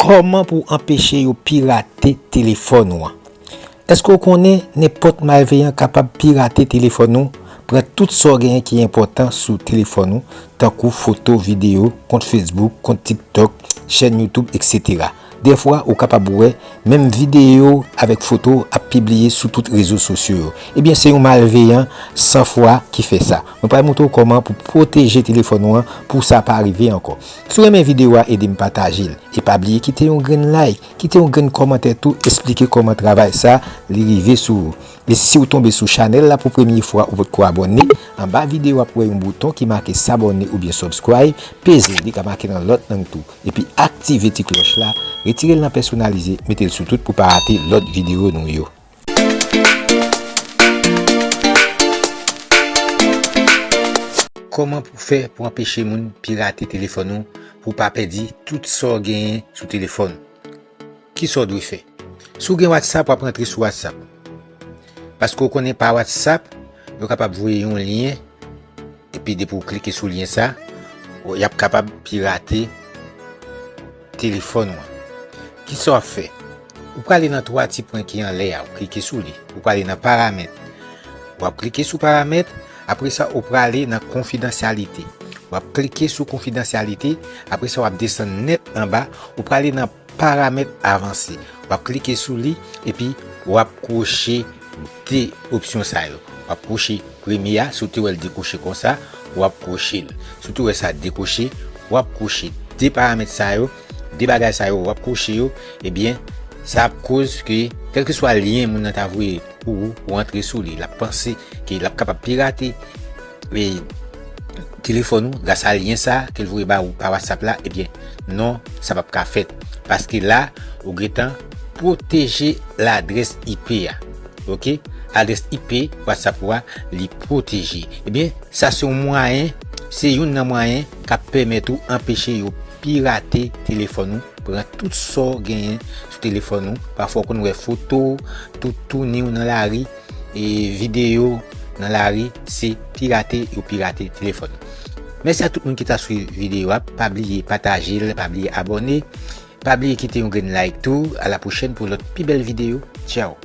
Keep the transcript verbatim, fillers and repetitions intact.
Kòman pou anpeche yo pirate telefòn ou an? Èske w konnen nenpòt malveyan kapab pirate telefòn ou, pran tout sa w genyen ki enpòtan sou telefòn ou, tankou foto, videyo, kont Facebook, kont TikTok, chèn YouTube, etsetera? Dèfwa, ou kapab wè menm videyo avèk foto ap pibliye sou tout rezo sosyo yo. Ebyen, se yon malveyan san fwa ki fè sa. Mwen pral montre w kòman pou pwoteje telefòn ou an pou sa pa rive ankò. Si w renmen videyo a, ede m pataje l. E pa bliye kite yon grenn like, kite yon grenn kòmantè tou, eksplike kòman travay sa li rive sou ou. E si w tonbe sou chanèl la pou premye fwa ou potko abòne, anba videyo w ap wè yon bouton ki make s'abonner oubyen subscribe, peze l, li ka make nan lòt lang tou. Epi aktive ti klòch la, retire l nan pèsonalize, mete l sou tout pou pa rate lòt videyo nou yo. Kòman pou fè pou anpeche moun pirate telefòn ou, pou w pa pèdi tout sa w genyen sou telefòn? Kisa w dwe fè? Si w gen WhatsApp, w ap rantre sou WhatsApp. Paske w konnen pa WhatsApp, yo kapab voye yon lyen, epi depi w klike sou lyen sa, w- y ap kapab pirate telefòn ou an. Kisa w ap fè? Ou prale nan twa ti pwen ki anlè a, ou klike sou li. Ou prale nan paramèt. W ap klike sou paramèt, apre sa ou prale nan konfidansyalite. W ap klike sou konfidansyalite, apre sa w ap desann nèt anba, ou prale nan paramèt avanse. W ap klike sou li, epi w ap kwoche de opsyon sa yo. W ap kwoche premye a, si w te wè l dekwoche konsa, w ap kwoche l. Si w te wè sa dekwoche, w ap kwoche de paramèt sa yo, de bagay sa yo, w ap kwoche yo, ebyen, sa ap koz ke, kèlkeswa lyen moun nan ta voye pou ou, ou antre sou li, l ap panse ke l ap kapab pirate e telefòn ou gras a lyen sa ke l voye ba ou pa WhatsApp la, ebyen, non, sa p ap ka fèt. Paske la, ou gentan pwoteje ladrès I P a. Oke? Adrès I P WhatsApp ou a, li pwoteje. Ebyen, sa se yon mwayen, se youn nan mwayen k ap pèmèt ou anpeche yo pirate telefòn ou, pran tout sa w genyen sou telefòn ou. Pafwa w konn wè foto, tout touni w nan lari, e videyo nan lari, se pirate yo pirate telefòn ou. Mèsi a tout moun ki ta swiv videyo a. Pa bliye pataje l, pa bliye abòne. Pa bliye kite yon grenn like tou. A la pwochèn pou lòt pi bèl videyo. Tchaw!